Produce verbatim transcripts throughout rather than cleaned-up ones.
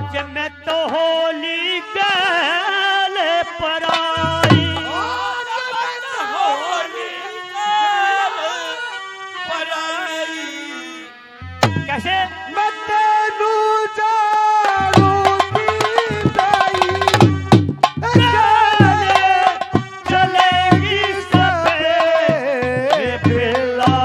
आज मैं तो होली गैल पराई। कैसे? मैं तेनू जानू की दाई, चले, चलेगी सफेद बेला।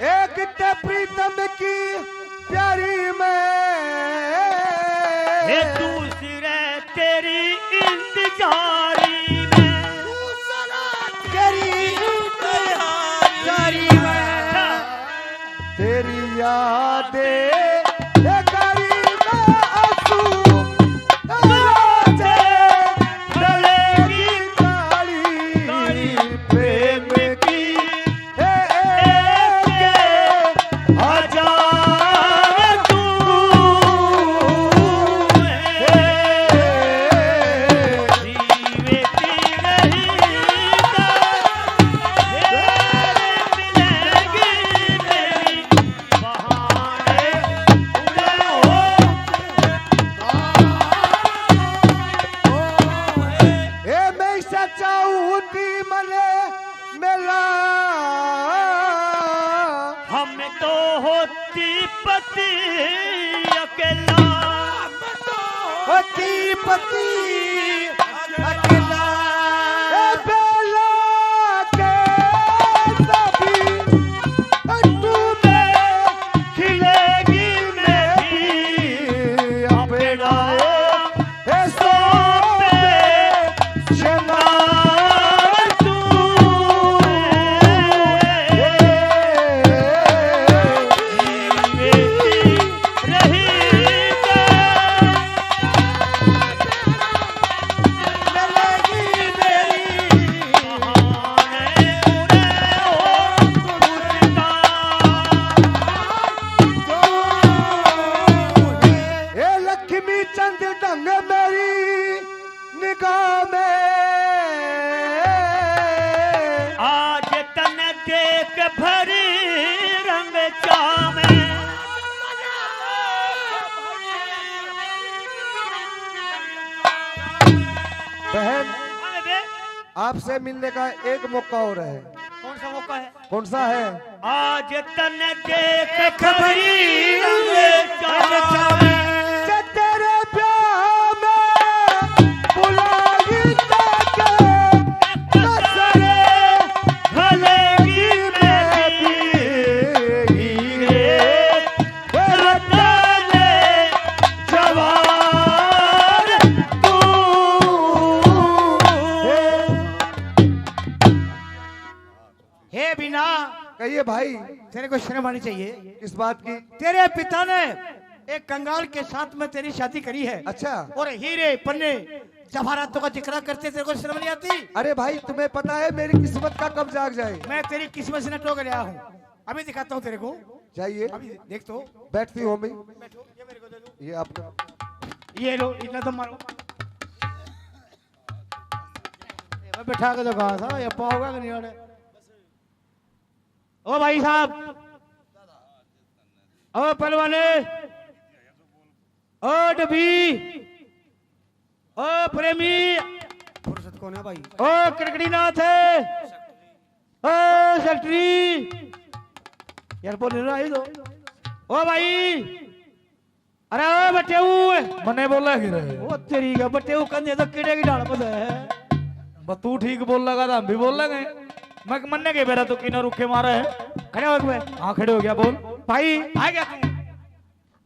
एक ते प्रीतम की प्यारी में, हे दूसरे तेरी इंतजारी में, दूसरा तेरी इंतजारी में। तेरी यादें, ये करी में आंसू, राजे, गले की ताली, प्रेम की ए मैं सच्चा हूँ दी मने मिला। हम तो होती पति अकेला। होती पति अकेला। ए बेला के सभी तू में खिलेगी मेरी अपना। ए लक्ष्मी चंद ढंग मेरी निगाह में। आज तन देख भरी रंग चाह में। बहन, अरे बे। आपसे मिलने का एक मौका और है। कौन सा मौका है? कौन सा है? आज तन देख खबरी रंग चावे। से तेरे ब्याह में बुलाई तके कसरे हलेगी मेरी हीरे रतन जवान तू। हे बीना, कहिए भाई। तेरे को शर्म आनी चाहिए। किस बात की? तेरे पिता ने एक कंगाल के साथ में तेरी शादी करी है। अच्छा। और हीरे, पन्ने, जवाहरातों का जिक्र करते, तेरे को शर्म नहीं आती? अरे भाई, तुम्हें पता है मेरी किस्मत का कब जाग जाए? मैं तेरी किस्मत से न टोक रहा हूँ, अभी दिखाता हूँ तेरे को। जाइए। अभी देख तो। बैठती हूँ अम्मी। बैठो, ये मेरे को दे दो। ये आपका। ये लो, इतना तो मारो। ये बैठा के दिखा सा, ये पाओगा कि नहीं आने? ओ भाई साहब, ओ पहलवाने, ओ डबी, ओ प्रेमी, फुर्सत कौन है भाई? ओ कड़कड़ीनाथ, ओ सेक्रेटरी, यार बोल रहा है तो। ओ भाई, अरे ओ बटेऊ। मने बोला कि रे? ओ तेरी का बटेऊ कंधे तो कीड़े की ढाल पर है। बस तू ठीक बोल लगा तो हम भी बोल लेंगे। मैं मन्ने के बेरा तो किना रुखे मारा है। खड़े हो गए। हाँ, खड़े हो गया, बोल। भाई, आ गया तू।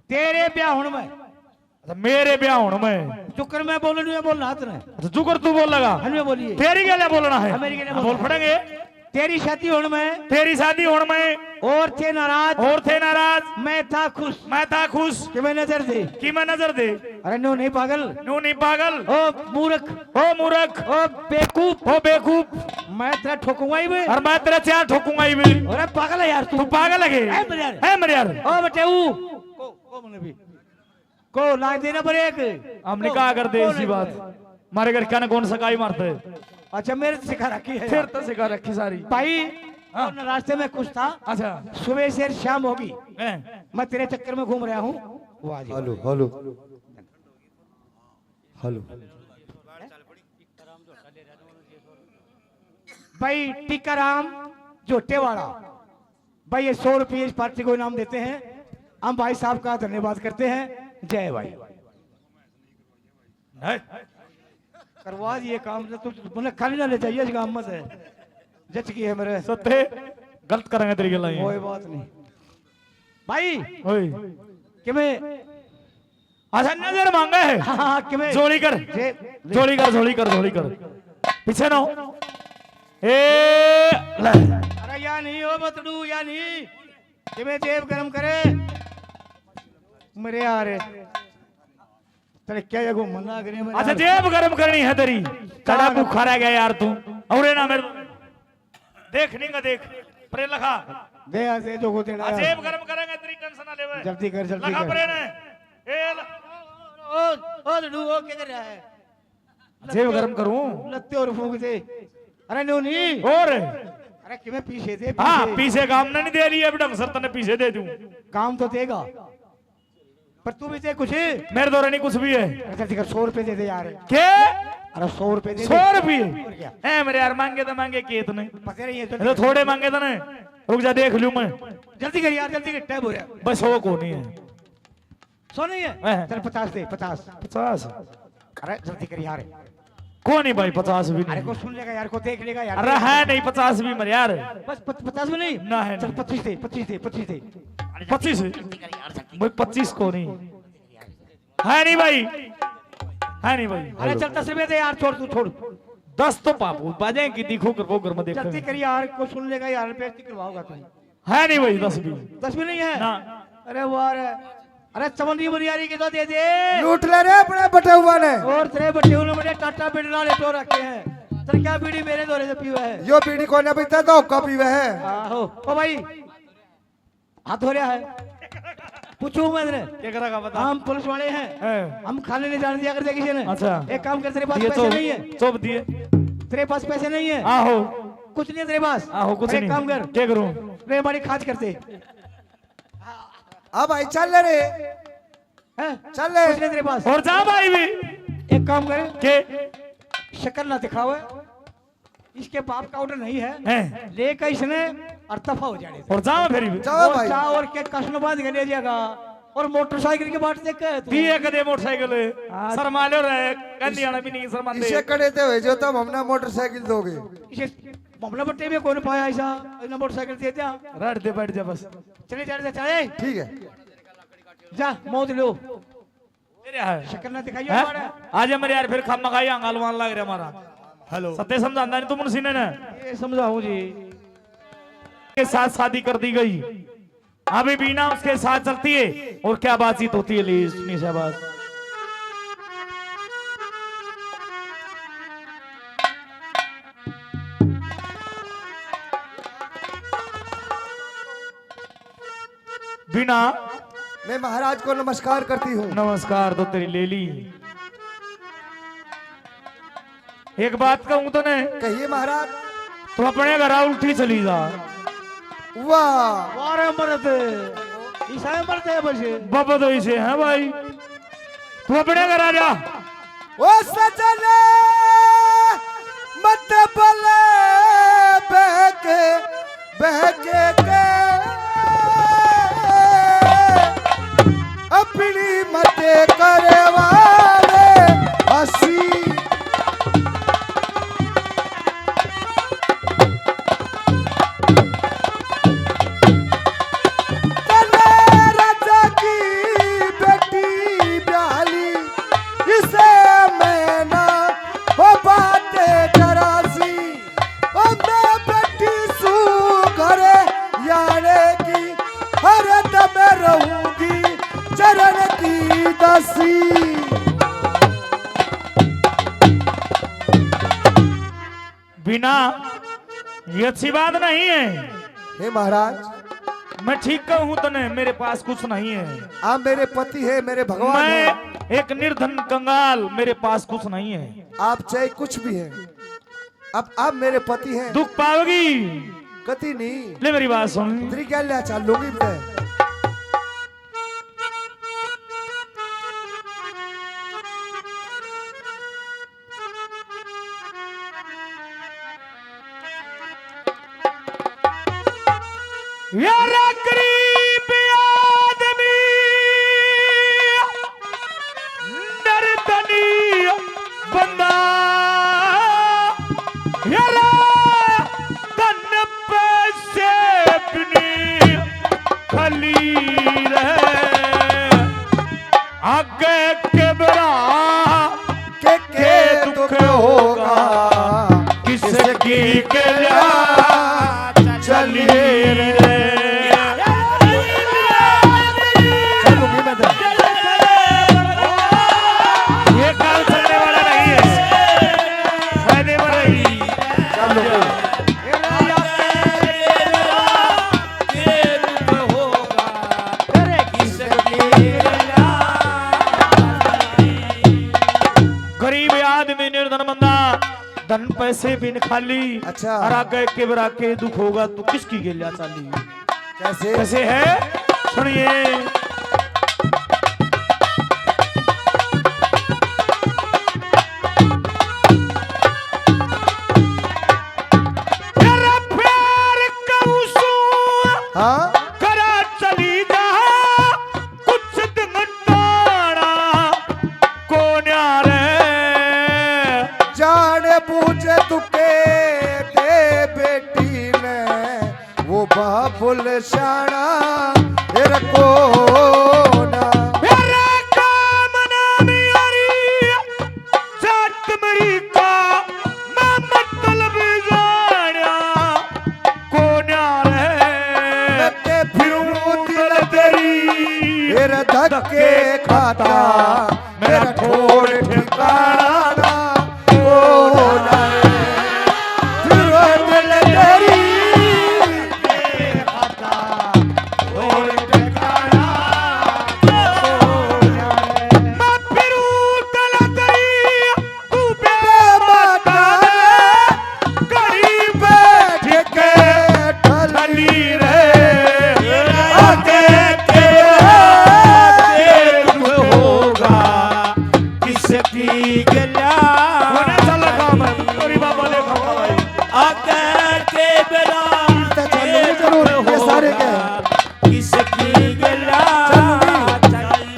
तेरे ब्याह हुण में। अच्छा, मेरे ब्याह हुण में। जुकर मैं बोलूं, ये बोलना हाथ ने। अच्छा, जुकर तू बोल लगा। हमें बोलिए। तेरी गैल्या बोलना है। हाँ, मेरी गैल्या हाँ, बोल बोलना। पड़ेंगे। तेरी शादी होण में तेरी शादी होण में और थे नाराज। और थे नाराज। मैं था खुश। मैं था खुश। कि मैं नजर दे। कि मैं नजर दे। अरे न्यू नहीं पागल। न्यू नहीं पागल। ओ मूर्ख। ओ मूर्ख। ओ बेवकूफ। ओ बेवकूफ। मैं तेरा ठोकूंगा ही भी। और मैं तेरा चार ठोकूंगा ही भी। अरे पागल है यार तू। तू पागल है के? ए मेरे यार। ए मेरे यार। ओ बटेऊ। को, को मने भी। को लाग देना ब्रेक। हमने को, कहा कर दे को इसी नहीं बात। करे? हमारे घर क्या ना कौन सा काई मारते? अच्छा, मेरे तो सिखा रखी है फिर यार। तो सिखा रखी सारी। भाई, हाँ। और रास्ते में कुछ था। अच्छा। सुबह से शाम होगी। हैं। मैं तेरे चक्कर में घूम रहा हूँ। वाह जी। Hello, hello. हेलो। भाई टीकाराम झोटे वाला, भाई ये सौ रुपये इस पार्टी को इनाम देते हैं। हम भाई साहब का धन्यवाद करते हैं। जय भाई। नहीं। करवा ये काम तो तू, मतलब, खाली ना ले जाइए इस काम में से। जच की है मेरे। सत्ते गलत करेंगे तेरी गल्ला ये। कोई बात नहीं। भाई, ओए। किमें? अच्छा, नजर मांगा है। हाँ, हाँ, किमें? झोली कर। जे-, झोली कर, झोली कर, झोली कर। पीछे ना हो। ए, ले। अरे या नहीं हो बतड़ू, या नहीं। किमें जेब गरम करे। मरे यार। तेरे क्या ये घूमना करे में अच्छा, यार? जेब गरम करनी है तेरी। कड़ा कहाँ भूखा रह गया यार तू। और ये ना मेरे देख नहीं का देख। परे लखा। दे ऐसे जो को देना आ, है। जेब गरम करेंगे तेरी, टेंशन ना लेवे। जल्दी कर, जल्दी लखा कर। परे ने। ए ल- ओ, ओ, ओ, लड्डू, ओ, क्या कर रहा है? जेब गरम करूं? लत्ते और फूंक दे। अरे नो नहीं। और? अरे कि मैं पीछे दे, हाँ, पीछे। पीछे काम ना नहीं दे रही है, अब ढंग से तने पीछे दे दूं। काम तो देगा। पर तू भी दे कुछ। मेरे दौरे नहीं कुछ भी है। अरे जल्दी कर, सौ रुपए दे दे यार। के? अरे सौ रुपए दे दे। सौ रुपए? और क्या? ए मेरे यार, मांगे तो मांगे के इतने। पता नहीं है, ये तो जल्दी कर। थोड़े मांगे तो ना। रुक जा, देख लूं मैं। जल्दी कर यार, जल्दी कर, टाइम हो रहा है। बस सौ को नहीं है। सौ नहीं है? हैं। चल पचास दे, पचास। पचास? अरे जल्दी कर यार। को नहीं भाई, पचास भी अरे नहीं। को सुन लेगा यार, को देख लेगा यार। अरे है नहीं पचास भी मेरे यार। बस पच-, पचास भी नहीं? ना है चल नहीं। पच्चीस दे, पच्चीस दे, पच्चीस दे। पच्चीस? भाई पच्चीस को नहीं। है नहीं भाई, है नहीं भाई। अरे चल दस रुपए दे यार, छोड़ तू, छोड़। दस तो पापू बाजे की दिखो कर वो घर में देख। जल्दी कर यार, को सुन लेगा यार, बेइज्जती करवाओगा तू। है नहीं भाई, दस भी। दस भी नहीं है? ना। अरे वाह रे। अरे चवन्नी मनियारी के तो दे दे। लूट ले रे अपने बटेउआ ने। और तेरे बटेऊ ने बड़े टाटा बिड़ला ले तो रखे हैं। तेरे क्या बीड़ी मेरे दौरे से पीवे है? यो बीड़ी कोने पीता तो हुक्का पीवे है। आहो। ओ भाई, हाथ धो रहा है। पूछू मैं तेरे। क्या करेगा बता। हम पुलिस वाले हैं। हैं। हम खाने नहीं जाने दिया करते किसी ने। अच्छा। एक काम कर, तेरे पास ये पैसे चुप, नहीं है। चुप दिए। तेरे पास पैसे नहीं है। आहो। कुछ नहीं है तेरे पास। आहो, कुछ अरे नहीं। काम कर। क्या करूं? रे हमारी खाज करते। आ भाई, चल रे। हैं? चल रे। कुछ नहीं तेरे पास। और जा भाई भी। एक काम कर। के? शक्ल ना दिखावे। इसके बाप का ऑर्डर नहीं है। हैं? लेकर इसने और दफा हो जाने दे। और जा फिर भी। जाओ और भाई। जा और के कसन बांध के ले जाएगा। और मोटरसाइकिल की बाट देख के तू। दिए कदे मोटरसाइकिल। हाँ। शर्मा लो रे, कहनी आना भी नहीं शर्माते। इसे कड़े ते हुए जो तब हमने मोटरसाइकिल दोगे। इसे मामला बट्टे में कौन पाया ऐसा? इन्हें मोटरसाइकिल दे दिया। राड दे, बैठ जा बस। चले जा, चले। ठीक है। जा, मौज लो। तेरे है। शक्ल ना दिखाइयो हैं? माड़ा। आज हमारे यार फिर खामा खाई हंगालवान लग रहा हमारा। हेलो। सत्य समझाना नहीं तुम उन सीने ने। ये समझाऊं जी। के साथ शादी कर दी गई। अभी बीना उसके साथ चलती है और क्या बातचीत होती है, ले सुनिए शाबाश। बीना। मैं महाराज को नमस्कार करती हूँ। नमस्कार तो तेरी ले ली। एक बात कहूँ तने। कहिए महाराज। तू अपने घर आ, उल्टी चली जा। वाह। वारे मर्द। ईसाई मर्द है बस। बाबा तो इसे है भाई। तू अपने घर आ जा। ओ सजन मत बोले बहके बहके के अपनी मत करवावे हंसी। तने राजा की बेटी ब्याली, इसे मैं ना बिना, ये अच्छी बात नहीं है। हे महाराज, मैं ठीक कहूँ तने, मेरे पास कुछ नहीं है। आप मेरे पति है, मेरे भगवान मैं है। एक निर्धन कंगाल, मेरे पास कुछ नहीं है। आप चाहे कुछ भी है, अब आप मेरे पति हैं। दुख पाओगी? कति नहीं। ले मेरी बात सुन। तेरी क्या ले चाल लूंगी मैं। यारा गरीब आदमी, निर्धनी बंदा, यारा धन पैसे बिन खाली रहे। आगे के बेरा के, के दुख होगा, किसकी गल्या चली रे। चलूंगी मैं तो। ये काम चलने वाला नहीं है, फायदे में नहीं। चलो। गरीब आदमी, निर्धन बंदा, धन पैसे बिन खाली। अच्छा। और आगे के बेरा के दुख होगा, तू किसकी गेल्या चाली? कैसे? कैसे है? सुनिए। तेरा प्यार कहूँ सू हाँ? करा चली जा, कुछ दिन टाणा कोन्या रे। जान बूझ तू के दे बेटी ने, वो बाबुल शाना तेरा कोना। मेरा काम ना मेरी जात मरी का मैं मतलब जाण्या कोन्या रे। मैं के फिरूं दिल तेरी, तेरे धक्के खाता, मेरा ठोड़ ठिकाना ना कोना रे। फिरूं दिल तेरी, ठोड़ ठिकाना ना कोना रे। मैं फिरूं दिल तेरी, तू बेमाता ने घड़ी बैठ के ठली रे। आगे के तेरे होगा किसकी गल्या। होने चला काम है, तेरी बाबा देखा भाई। आगे के बेरा तो चलने जरूर, ये सारे के। किसकी गला चली।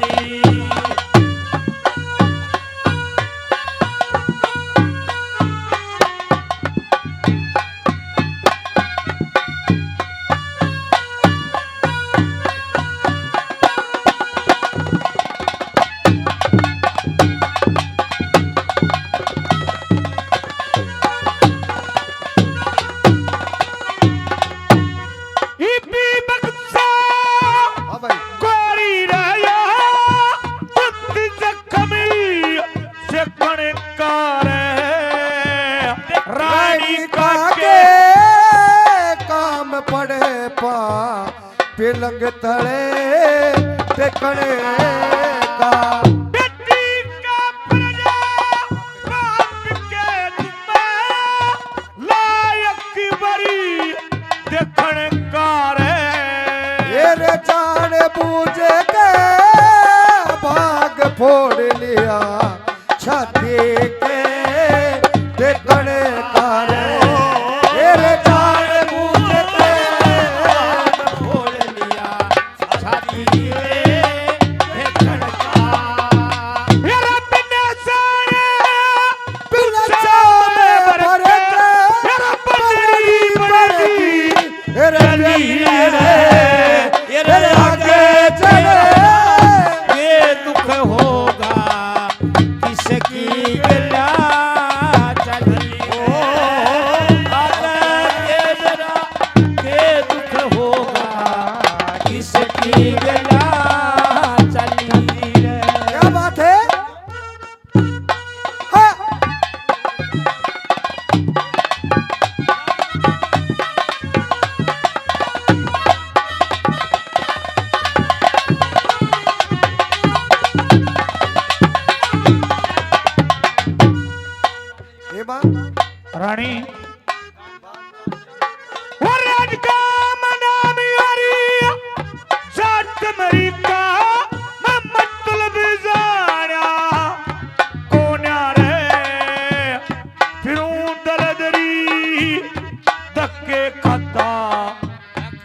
इबी बक्सा हाँ भाई। गोरी रहा, कुत्ती जख्मी से कणकार है। रानी का के काम पड़े पा, पलंग तले टिकने का। बेटी का प्रजा बाप के तुम्हें लायक बड़ी देखण का रे। ये रे जान बूझ के भाग फोड़ लिया छाती के देखण का रे। ये रे जान बूझ के भाग फोड़ लिया छाती के देखण का। ये रे बिना सारे पिलचा में भर के, तेरा पगड़ी पड़ेगी, तेरे गली रे, तेरे आगे रानी, वो राज का मना मियारी, जात मरी का मैं मतलब जाना कोन्या रे, फिरूं दलदरी धक्के खाता।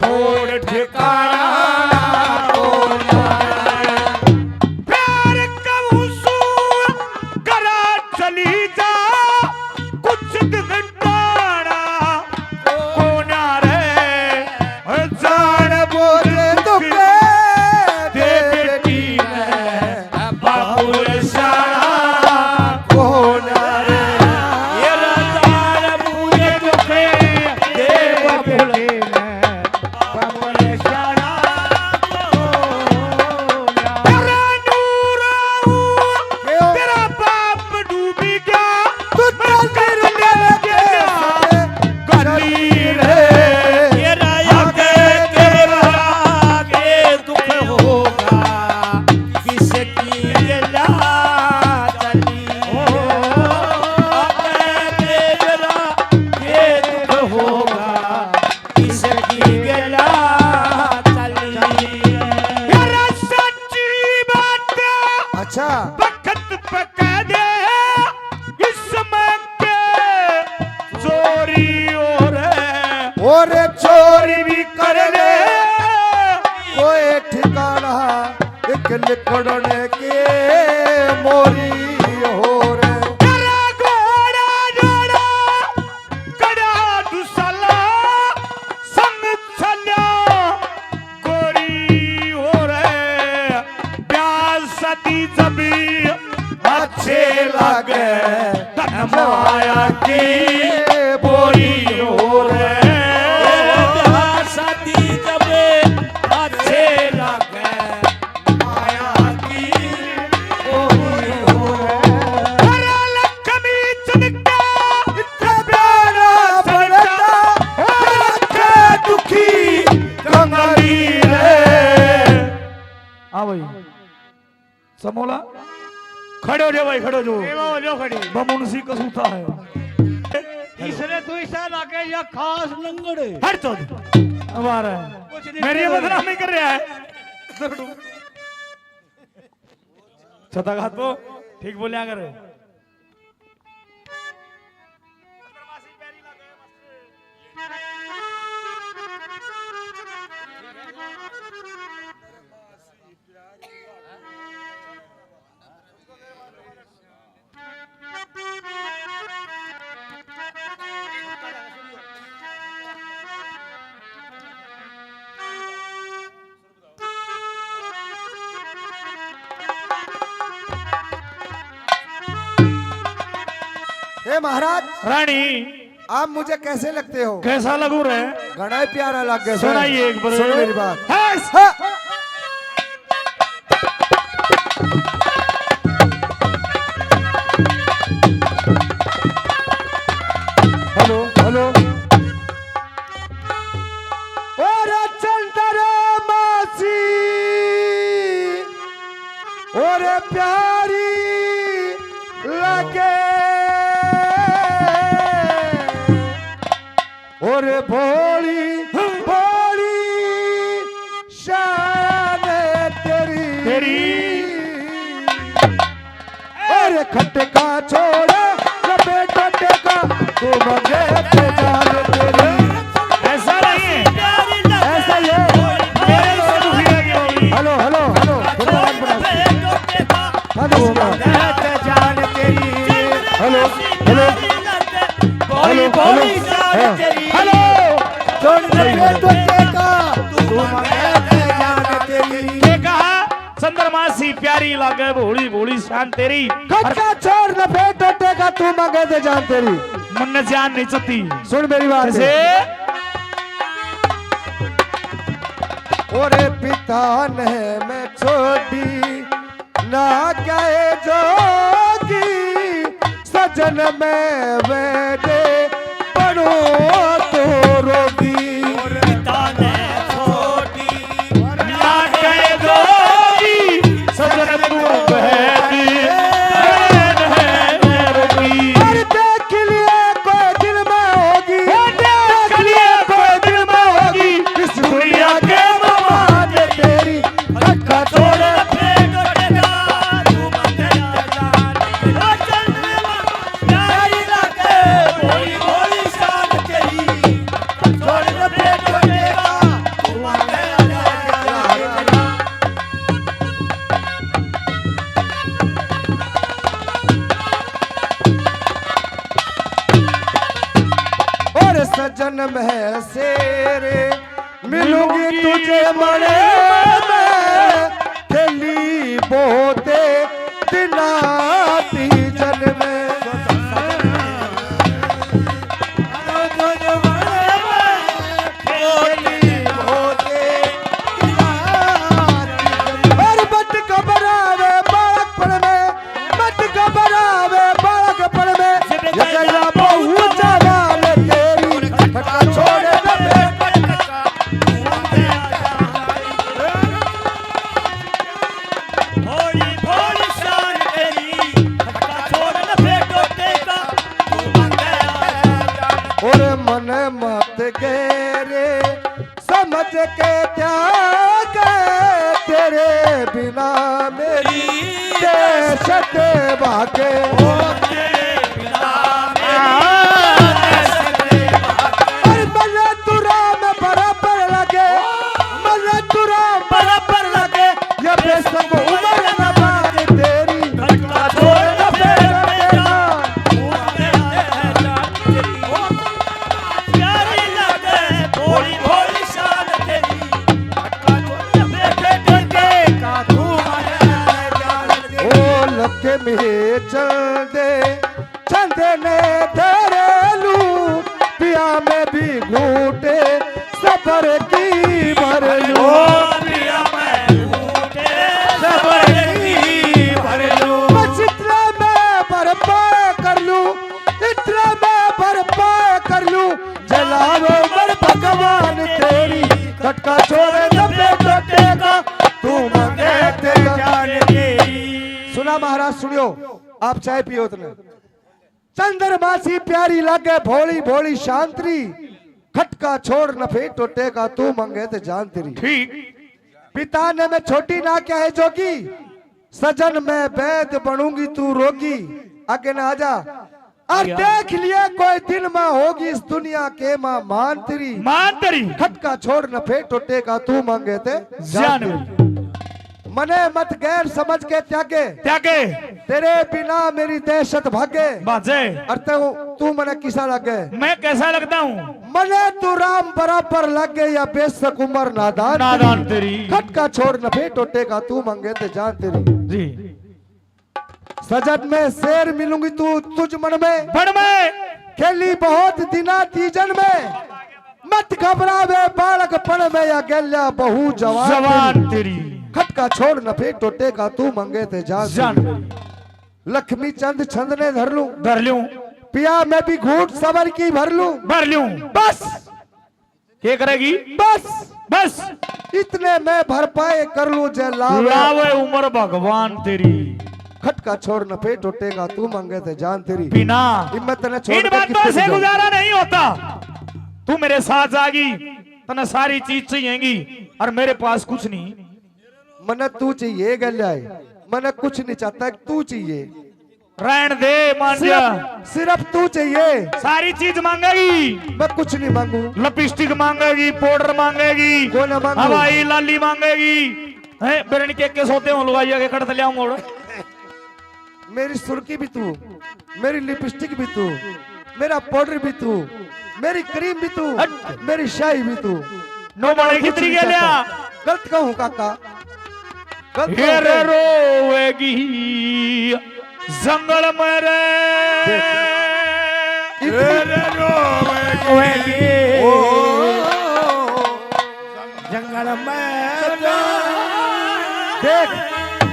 छोड़ ठिकाना कोन्या रे। प्यार कहूँ सू करा चली जा, कुछ दिन टाना कोन्या रे। जान बोझ दुख दे बेटी ने बाबुल शाना कोन्या रे। ये जान बोझ दुख दे बेटी ने तेरा नूर आऊं, क्यों? तेरा बाप डूबी गया, तू चल मेरे गली रे। तेरा आगे, तेरा आगे दुख होगा, किसकी गला चली? आगे तेरा ये दुख होगा, किसकी गला चली? यार सच्ची बात है। अच्छा। वक्त पे कह दे, इस समय के चोरी हो रहे। और चोरी भी कर ले, कोई ठिकाना एक लिकड़ने के मोरी हो रहे। तेरा घोड़ा जोड़ा कड़ा दुसला संग छल्या गोरी हो रे। ब्याह शादी जब अच्छे लागे, धन माया की बोरी हो रे। ब्याह शादी जब अच्छे लागे, माया की बोरी हो रे। अरे लक्ष्मी चनका इतना प्यारा बनता, रखे दुखी कंगाली रे। हाँ भाई, समोला, खड़े हो जाओ भाई, खड़े हो जाओ। सेवा हो जाओ खड़ी। बमुनसी कसूता है। इसने तू ऐसा लागे या खास नंगड़। हट चल। हमारा है। कुछ नहीं मेरी बोल। बदनामी कर रहा है। छता घात तो ठीक बोलिया कर। हे महाराज, रानी, आप मुझे कैसे लगते हो? कैसा लगू रे? घणा ही प्यारा लग गया। सुनाइए एक बार। सुन मेरी बात। हाँ। हाँ। Hello, hello. और चंद्रमासी और प्यारी लगे और भोली भोली शान तेरी। तेरी। अरे खटका छोड़, लपेट खटका, तू मंगे ते जान तेरी। ऐसा नहीं है, ऐसा ही है। मेरे लोग दुखी है। Hello, hello, hello, hello. Hello, hello. Hello, hello. हाँ। हेलो। सुन ले टोटे का, तू मंगे ते जान तेरी। ये कहा, चंद्रमासी प्यारी लागे, भोली भोली शान तेरी। खटका छोड़, लपेट टोटे का, तू मंगे ते जान तेरी। मन्ने जान नहीं चती। सुन मेरी बात। कैसे? ओरे पिता ने मैं छोड़ी ना कहे जोगी, सजन में वेदे पड़ो तो रोगी। पिता ने छोड़ी ना कहे जोगी, सजन तू वेदे पड़ो तो रोगी। और देख लिए सजन में शेर मिलूंगी तुझे मने में, खेली बहुते दिना तीजन में। और मत घबरावे बालकपन में, मत घबरावे बालकपन में, ये गला बहुत जवान तेरी, खटका छोड़ दे। भोली भोली शान तेरी, खटका छोड़ न फेंको टेका, तू मांगे। और मन मत गहरे समझ के त्याग, तेरे बिना मेरी दहशत भागे। ओ तेरे बिना मेरी दहशत भागे। और मने तू राम बराबर लगे, मने तू राम बराबर लगे, या बेशक उम्र न बात तेरी, खटका छोड़ न फेंक देना। प्यारी लगे भोली भोली शान तेरी, खटका छोड़ न फेंक देना। ओ लगे में चल दे चंद ने धरलू, पिया में भी घूटे सबर की भरलू। ओ पिया में घूटे सबर की भरलू। मैं जितना मैं भरपाए कर लूं, इतना मैं भरपाए कर लूं, जलावे मर भगवान तेरी, खटका छोड़ दे टोटे का, तू मांगे ते जान तेरी। सुना महाराज, सुनियो, आप चाय पियो उतने। चंद्रमा सी प्यारी लागे भोली भोली शांतरी, खटका छोड़ न फेंक टोटे का, तू मांगे ते जान तेरी। ठीक। पिता ने मैं छोटी ना क्या है जोगी, सजन मैं वैद बनूंगी तू रोगी, आगे ना आजा। और या। देख लिए कोई दिन माँ होगी इस दुनिया के माँ मान तेरी। मान तेरी। खटका छोड़ न फेंक टोटे का, तू मांगे ते जान जान तेरी। मने मत गैर समझ के त्यागे। त्यागे। तेरे बिना मेरी दहशत भागे। बाजे। और तू, तू मने किसा लागे? मैं कैसा लगता हूँ? मने तू राम बराबर लागे या बेशक उम्र नादान नादान तेरी। तेरी। खटका छोड़ न फेंक टोटे का, तू मांगे ते जान तेरी। जी। सजन में शेर मिलूंगी तू तुझ मन में। बन में। खेली बहुत दिना तीजन में। मत घबरावे बालकपन में या गेल्या बहू जवान जवान तेरी। तेरी। खटका छोड़ न फेंक टोटे का, तू मांगे ते जान जान तेरी। तेरी। लक्ष्मी चंद छंद ने धर लूं। धर लूं। पिया मैं भी घूट सबर की भर लूं। भर लूं। बस। के करेगी? बस। बस। इतने मैं भरपाए कर लूं जय लावे। लावे उम्र भगवान तेरी। खटका छोड़ न फेंक टोटे का, तू मांगे ते जान तेरी। बिना हिम्मत ने छोड़ इन के बातों कितने से जाऊं? गुजारा नहीं होता। तू मेरे साथ जागी, तने सारी चीज चाहिएगी और मेरे पास कुछ नहीं। मने तू चाहिए गेल्या, मने कुछ नहीं चाहता, तू चाहिए। रहन दे, मान जा। सिर्फ, सिर्फ तू चाहिए। सारी चीज मांगेगी। मैं कुछ नहीं मांगू। लिपस्टिक मांगेगी, पाउडर मांगेगी, कोई ना मांगू। हवाई लाली मांगेगी। हैं, बिरन के, के सोते हो लुगाइया के कट ले आऊं मोड़। मेरी सुर्खी भी तू, मेरी लिपस्टिक भी तू, मेरा पाउडर भी तू, मेरी क्रीम भी तू, हट। मेरी शाही भी तू। नो माने कुछ कितनी नहीं के लिया? चाहता। गलत कहूँ काका, गलत ये कहूँ रे क्या? रोवेगी जंगल में रे। देख, इतनी ये रे रोवेगी। ओ, जंगल में तो देख,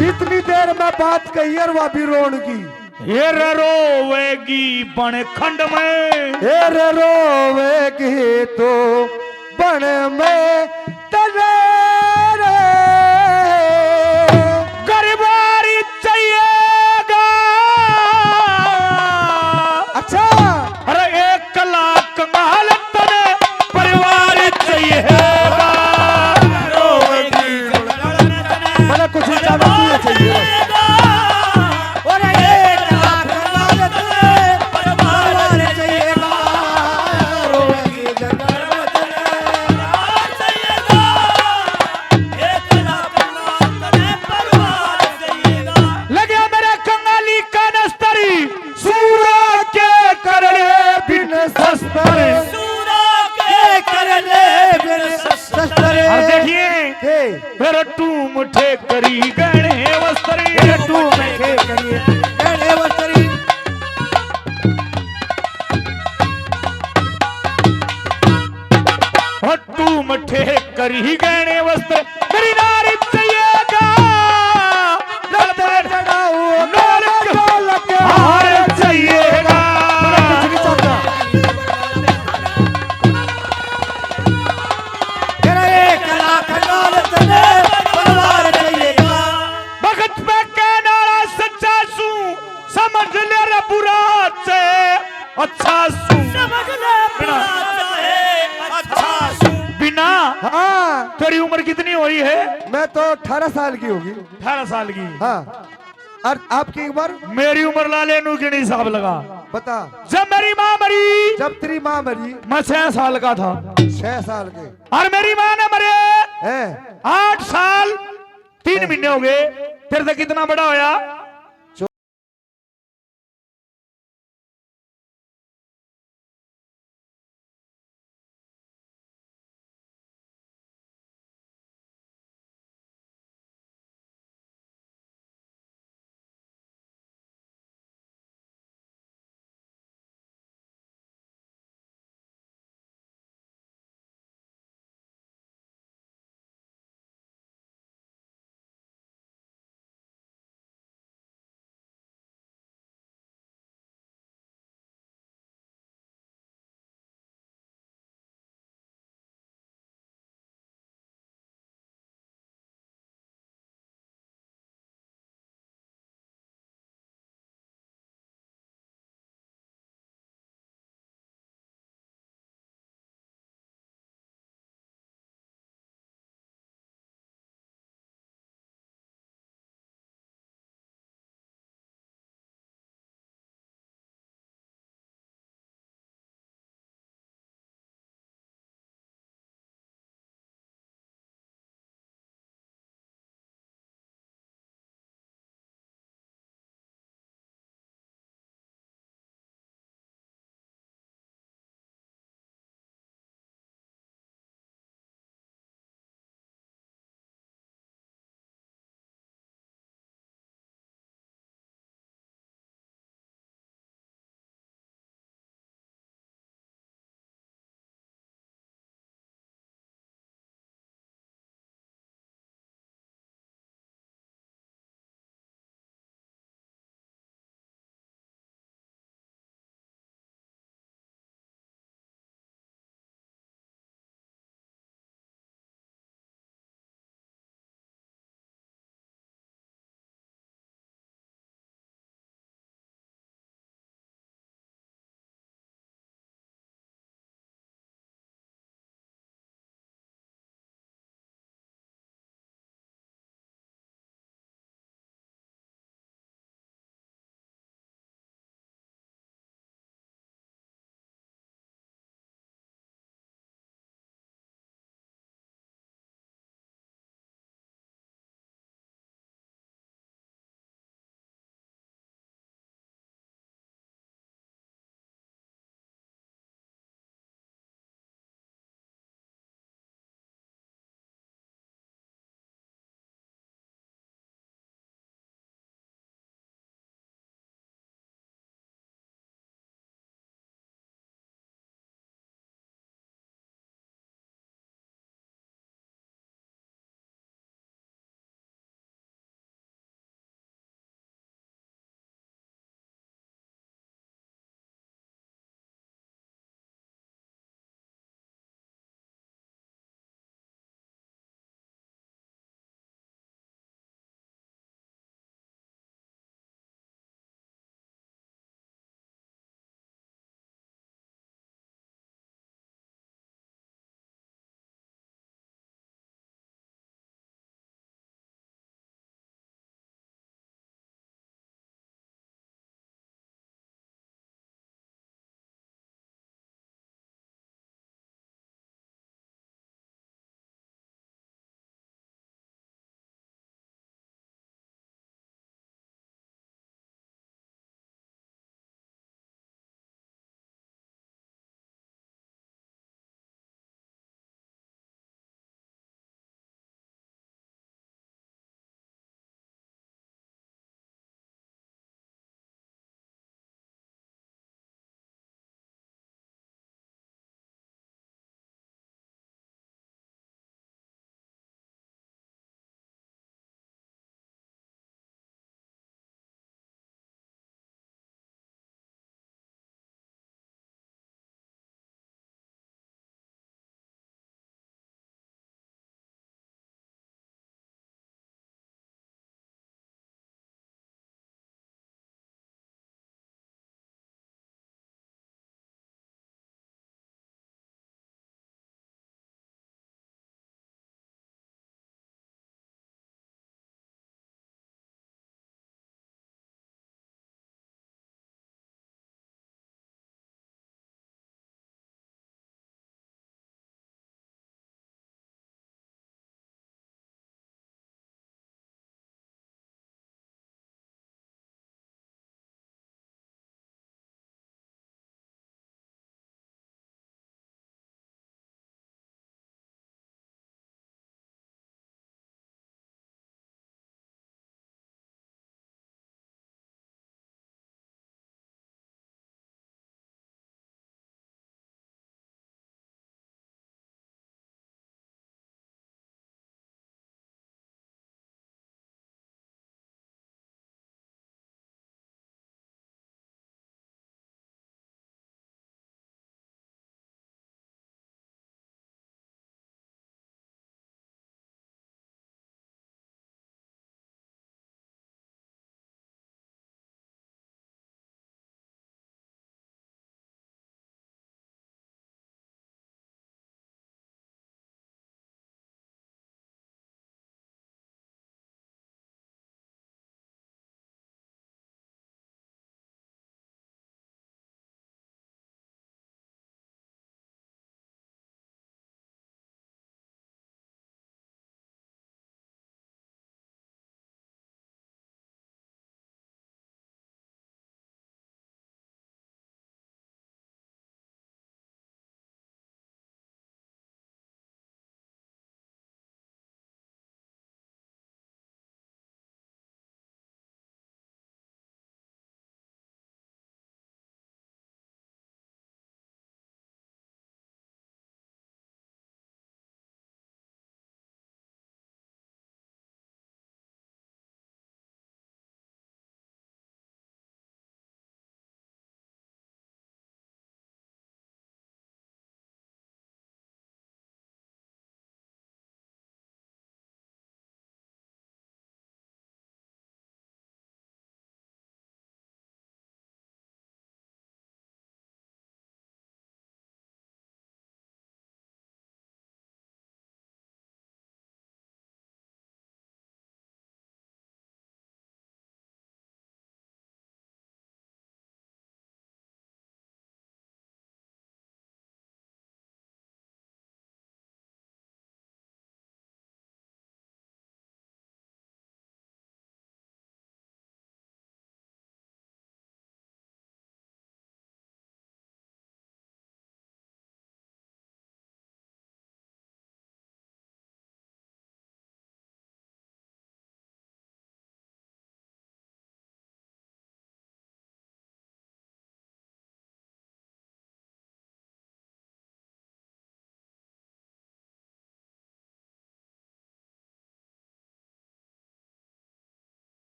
इतनी देर में बात कही और वह भी रोन की। हेर रोवेगी बन खंड में। हेर रोवेगी तो बन में तने रे। गरीबारी चाहिएगा। अच्छा। अरे एक लाख महल तने परिवार चाहिएगा। मने कुछ ज्यादा तू ये चाहिए। और एक लाख महल तने परिवार चाहिएगा। लगे मेरे कंगाली का नस्तर, सूरा के करड़े बिन शस्त्र। और देखिए, के? फिर टूम ठे करी गहने वस्त्र। फिर टूम ठे करी गहने वस्त्र। हो टूम ठे करी गहने वस्त्र, मेरी नारी चाहिएगा। रत्न जड़ाऊ नार ढोलक हार चाहिएगा। तेरा एक लाख नार तने परिवार चाहिएगा। भगत पे कहने वाला सच्चा सू, समझ ले रे बुरा से अच्छा सू। समझ ले बुरा से अच्छा सू। बिना, हाँ। तेरी उम्र कितनी हुई है? मैं तो अठारह साल की होगी। अठारह साल की। हाँ। और आपकी उम्र? मेरी उम्र लाले नू गिणी हिसाब लगा। बता। जब मेरी माँ मरी, जब तेरी माँ मरी, मैं छह साल का था। छह साल के। और मेरी माँ ने मरे हैं? आठ साल तीन हैं। महीने हो गए। तेरे से कितना बड़ा होया?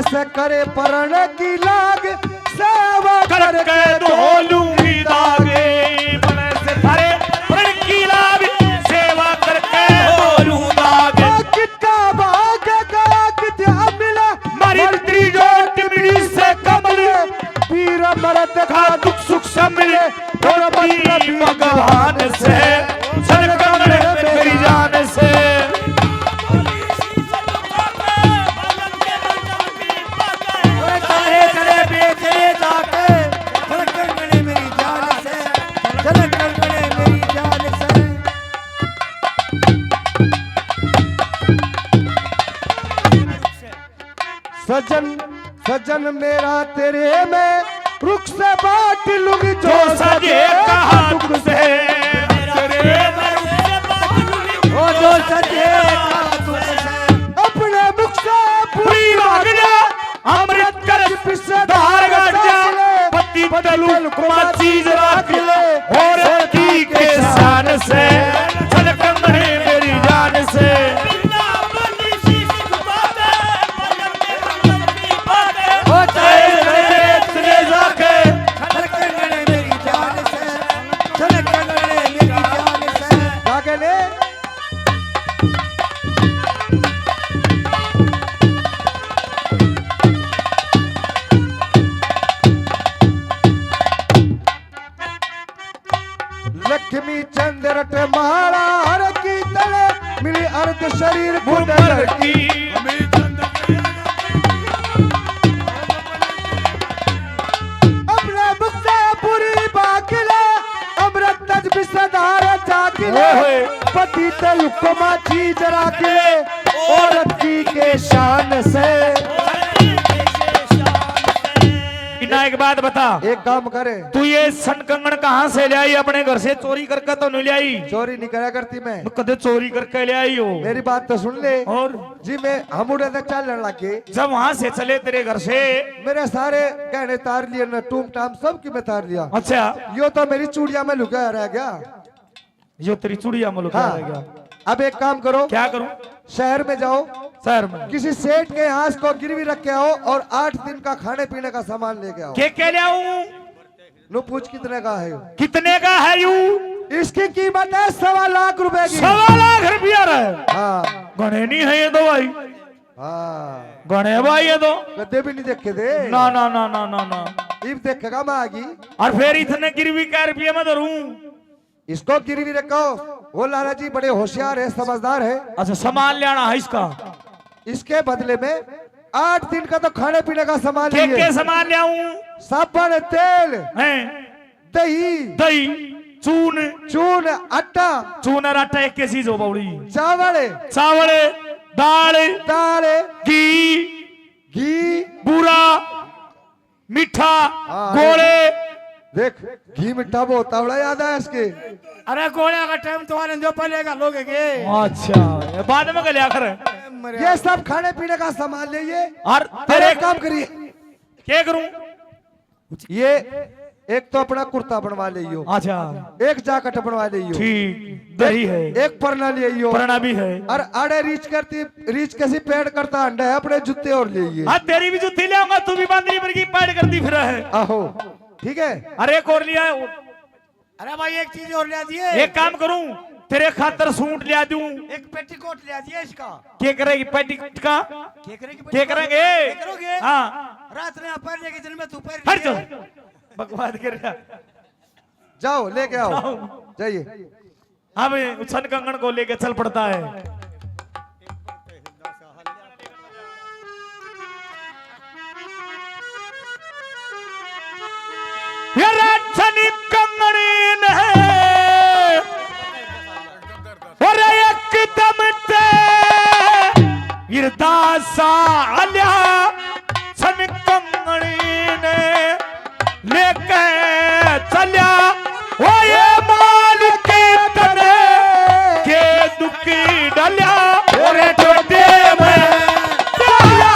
से करे प्रण की लाग, सेवा करके धो लूंगी दाग। मन से थारे प्रण की लाग, सेवा करके धो लूं दाग। ओ कितना भाग गया, कितना मिला, मारी मरती जो टिमड़ी से कमल। पीर मरद का दुख सुख सब मिले, और मतलब भगवान से, छन कंगन मेरी जान से। अरे चाहे चले बेचले जाके, छन कंगन मेरी जान से, छन कंगन मेरी जान से। सजन, सजन मेरा तेरे में रुख से बांट लूंगी जो जो सजे सजे कहा दुख से। ओ जो सजे कहा दुख से। अपने मुख से पूरी पूरी भाग जा, अमृत कर पिस्से धार धार गाजा, गाजा, पति पति तलु तलु कुमा चीज राख ले, और की के शान से, छन कंगन मेरी जान से। ओ चाहे चले चले जाके, छन कंगन मेरी जान से, छन कंगन मेरी जान से। जाके ले। लक्ष्मी चंद्र रट माला हर की तले, मिली अर्ध शरीर कुंडल की। अपने मुख से पूरी बाकी ले, अमृत तज विषधार जाके ले। ओए होए। पति तल उपमा चीज राख ले, औरत की के शान से। इना एक बात बता। एक काम करे। तू ये छन कंगन कहाँ से ले आई? अपने घर से चोरी करके तो नहीं ले आई? चोरी नहीं करा करती मैं। मैं कदे चोरी करके ले आई हो? मेरी बात तो सुन ले। और? जी मैं हम उड़े तक चलने लग गए। जब वहां से चले तेरे घर से। मेरे सारे गहने तार लिए ना, टूम टाम सब की मैं तार लिया। अच्छा। यो तो मेरी चूड़िया में लुकाया रह गया। यो तेरी चूड़िया में लुकाया हाँ। रह गया। अब एक काम करो। क्या करूं? शहर में जाओ। शहर में। किसी सेठ के यहाँ इसको गिरवी रख के आओ और आठ दिन का खाने पीने का सामान लेके आओ। के के ले आऊं? नु पूछ कितने का है यू? कितने का है यू? इसकी कीमत है सवा लाख रुपए की। सवा लाख रुपया रे। हाँ। घणे नहीं है ये तो भाई। हाँ। घणे भाई ये तो। कदे भी नहीं देखे थे। ना, ना, ना, ना, ना, ना। इब देखेगा मैं आगी। और फिर इतने गिरवी कै रुपये में धरूं? इसको गिरवी रखो। वो लाला जी बड़े होशियार है, समझदार है। अच्छा, सामान लेना है इसका। इसके बदले में आठ दिन का तो खाने पीने का सामान के, लिए। के सामान ले आऊं? साबुन, तेल, हैं? दही, दही, चून, चून, आटा, चून और आटा एक के चीज हो बावड़ी। चावल, चावल, दाल, दाल, घी, घी, बूरा, मीठा, हाँ, गोले। देख, घी मीठा बहुत तावड़ा याद आया इसके। अरे गोले का टाइम तो आने दो, पहले का लोग के। अच्छा, ये बाद में गलिया कर। मरे। ये सब खाने पीने का सामान ले ये। और और तेरे एक काम करिए। क्या करूं? ये एक तो अपना कुर्ता बनवा ले यो। अच्छा। एक जैकेट बनवा ले यो। ठीक, दही है। एक परना ले यो। परना भी है। और आड़े रीच करती, रीच कैसी पैड करता अंडा है, अपने जूते और ले ये। हाँ, तेरी भी जूती ले आऊंगा, तू भी बांदरी बन की पैड करती फिर है। आहो, ठीक है। अरे एक और लिया। अरे भाई, एक चीज और ले दिए। एक काम करूं, तेरे खातर सूट ले दूं। एक पेटीकोट ले दिए इसका। क्या करेगी पेटीकोट का? क्या करेगी क्या पेटीकोट? करेंगे? क्या करोगे? हाँ। रात में आप पहन लेके, दिन में तू पहन हट जाओ। लेके। बकवास कर रहा। जाओ, लेके आओ। जाओ। जाइए। अब उछन कंगन को लेके चल पड़ता है। ये राछनी कंगनी ने, और एकदम ते हिरदा सा आल्या, छन कंगनी ने लेके चल्या। ओ ये माल के तने के दुखी डाल्या, ओरे टोटे में डाल्या।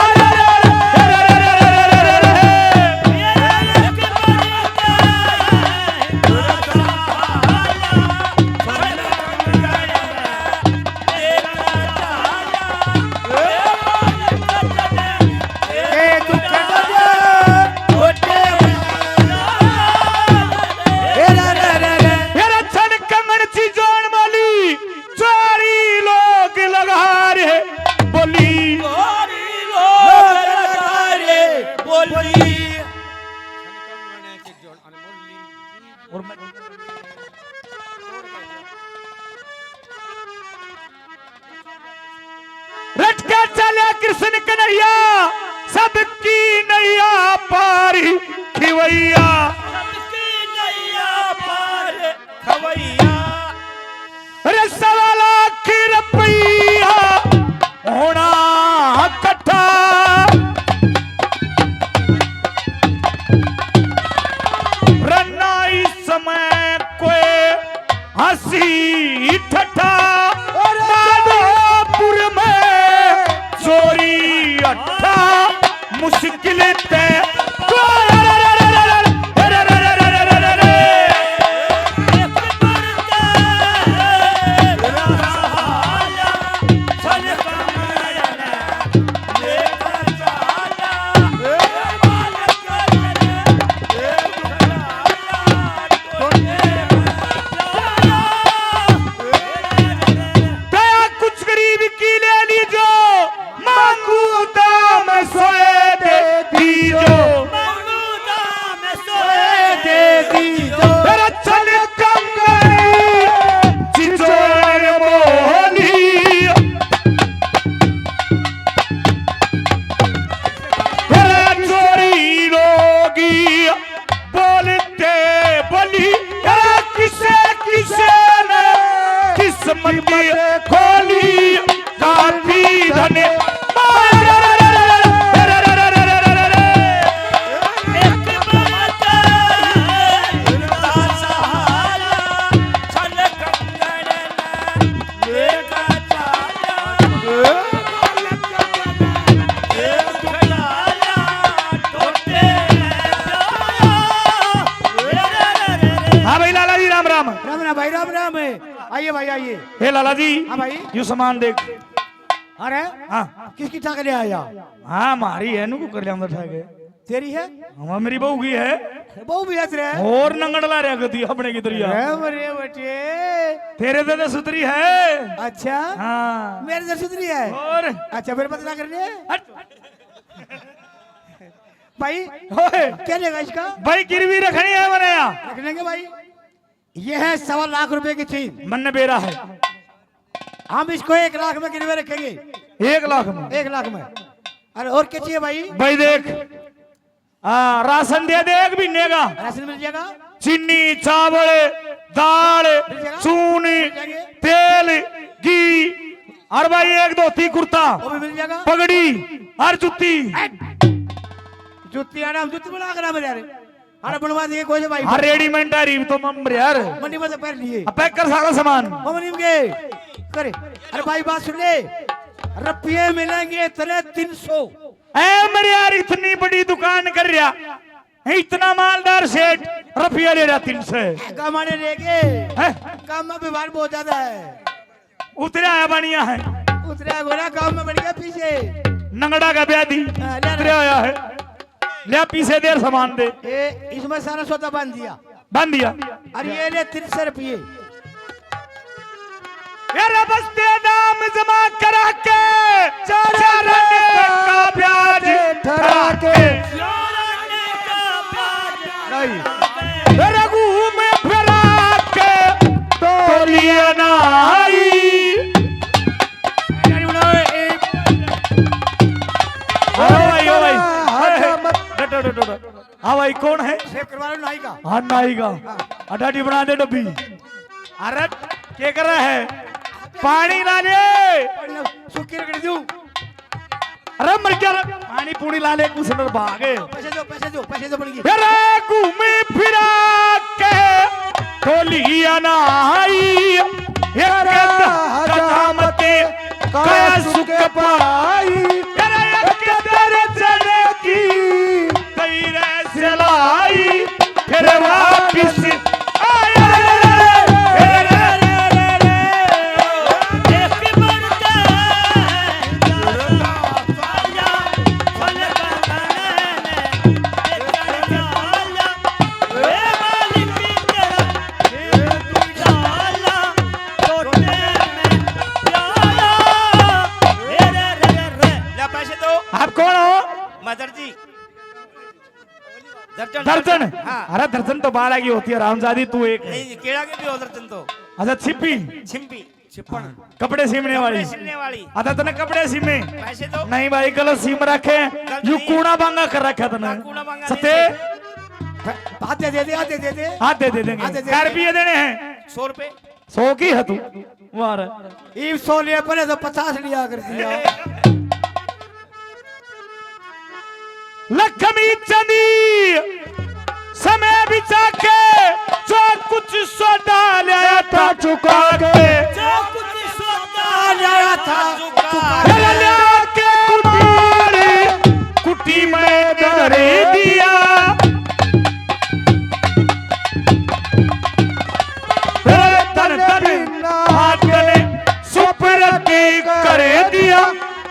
और मैं रट के चले कृष्ण कन्हैया, सबकी नैया पार खिवैया। सबकी नैया पार खवैया। अरे सवा लाख रुपया होना इकट्ठा, रन्ना इस समय कोई हंसी ठट्ठा। अरे माधोपुर में चोरी अट्ठा, मुश्किल ते दया कुछ गरीब की ले लीजो, मांगू दाम सोए दे दीजो। मांगू दाम सोए दे दीजो। तेरा चल कंगनी चिचोर मोहनी। तेरा चोरी लोगी बोलते बोली, तेरा किसे किसे ने किस्मत खोली, काफी धन। हाँ भाई लाला जी, राम राम। राम राम भाई, राम राम। आइए भाई, आइए। हे लाला जी, हाँ भाई। यू सामान देख। अरे, हाँ। किसकी ठा के ले आया? हाँ, मारी है, नु को कर लिया हमने ठा के। तेरी है? हाँ, मेरी बहू की है। बहू भी हंस रहे हैं। और नंगड़ ला रहे कदी अपने की दरिया। अरे, अरे, बटे। तेरे तो, तो सुतरी है। अच्छा। हाँ। मेरे तो सुतरी है। और? अच्छा, फिर पता करने। हट। भाई, ओए। क्या लेगा इसका? भाई, गिरवी रखनी है मैंने यहाँ। रख लेंगे भाई। ये है सवा लाख रुपए की चीज। मन्ने बेरा है। हम इसको एक लाख में गिरवे रखेंगे। एक लाख में? एक लाख में। अरे, और क्या चाहिए भाई? भाई देख, हाँ, राशन दे दे एक महीने का। राशन मिल जाएगा। चीनी, चावल, दाल, मिल जाएगा। चून, मिल जाएंगे। तेल, घी, और भाई एक धोती कुर्ता, वो भी मिल जाएगा। पगड़ी और जूती। जुत्ती आना, हम जुत्ती बना कर मेरे यार। अरे बनवा दिए कोई भाई। हाँ, रेडीमेड आ रही तो मम यार। मंडी में तो पहन लिए। अब पैक कर सारा सामान। मम नहीं के करे। अरे भाई बात सुन ले, रुपये मिलेंगे तेरे तीन सौ। ए मेरे यार, इतनी बड़ी दुकान कर रहा, इतना मालदार सेठ, रुपया ले रहा तीन सौ। कमाने लेके हैं? काम में व्यवहार बहुत ज्यादा है। उतरा है, बढ़िया है। उतरा है, गोरा गांव में बढ़िया पीछे। नंगड़ा का ब्याह दी। हाँ, ले आ। उतरा आया है। ले पीछे देर सामान दे। ए, इसमें सारा सौदा बांध दिया। बांध दिया। और ये ले तीन सौ रुपये। ये रबस्ते दाम जमा करा के चार आने का ब्याज ठहरा के। नहीं। रघू में फिरा के तोलिया ना आई। ओ भाई, ओ भाई। हाँ, हाँ, मत डटो, डटो, डटो। हाँ भाई, कौन है? सेव करवा लो नाई का। हाँ, नाई का। हाँ। अडाडी बना दे डब्बी। अरे, के कर रहा है? पानी ला ले। पानी ला, सूखी रगड़ दूं। अरे मर गया रे, पानी पूरी ला ले, कुछ न भागे। पैसे दो, पैसे दो, पैसे दो, बन गई। तेरा घूमी फिरा के ढोलिया ना आई, एक हजामत का सुख पाई। तेरा एक दर्जन की तेरे सिलाई, फिर वापिस आया रे, रे, रे, रे, रे। ले पैसे दो। आप कौन हो? मदर जी। दर्जन, दर्जन। दर्जन। हाँ। अरे दर्जन तो बारह की होती है, रामजादी, तू एक है। नहीं, केड़ा के भी हो दर्जन तो। अच्छा, छिपी। छिपी। छिपण। कपड़े सीमने वाली। कपड़े सीमने वाली। अच्छा, तने कपड़े सीमे? पैसे दो। नहीं भाई, गलत सीम रखे। गलत यू नहीं। कूड़ा बांगा कर रखा तने। हाँ, कूड़ा बांगा सत्ते। नहीं। आधे दे दे, आधे दे दे। आधे दे देंगे। आधे दे दे। कै रुपये देने हैं? सौ रुपये। सौ की है तू? वाह रे। ईब सौ लिया, पहले तो पचास लिया कर दिया। लक्ष्मी चंदी समय बिचा के जो कुछ सौदा लाया था चुका के। जो कुछ सौदा लाया था चुका के। फिर लिया के कुटी, कुटी में धर दिया। धन धन हाथ ने सुपर की कर दिया।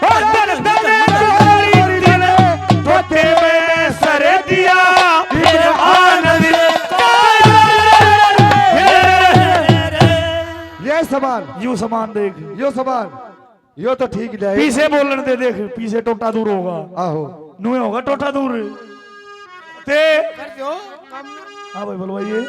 धन धन गोरी तने धोखे में सर दिया। फिर आनंद। ये सामान, यू सामान देख। यो सामान, यो तो ठीक है। पीछे बोलन दे, देख, पीछे टोटा दूर होगा। आहो। नुए होगा टोटा दूर। ते कर दो काम। हाँ भाई, बोलो भाई, ये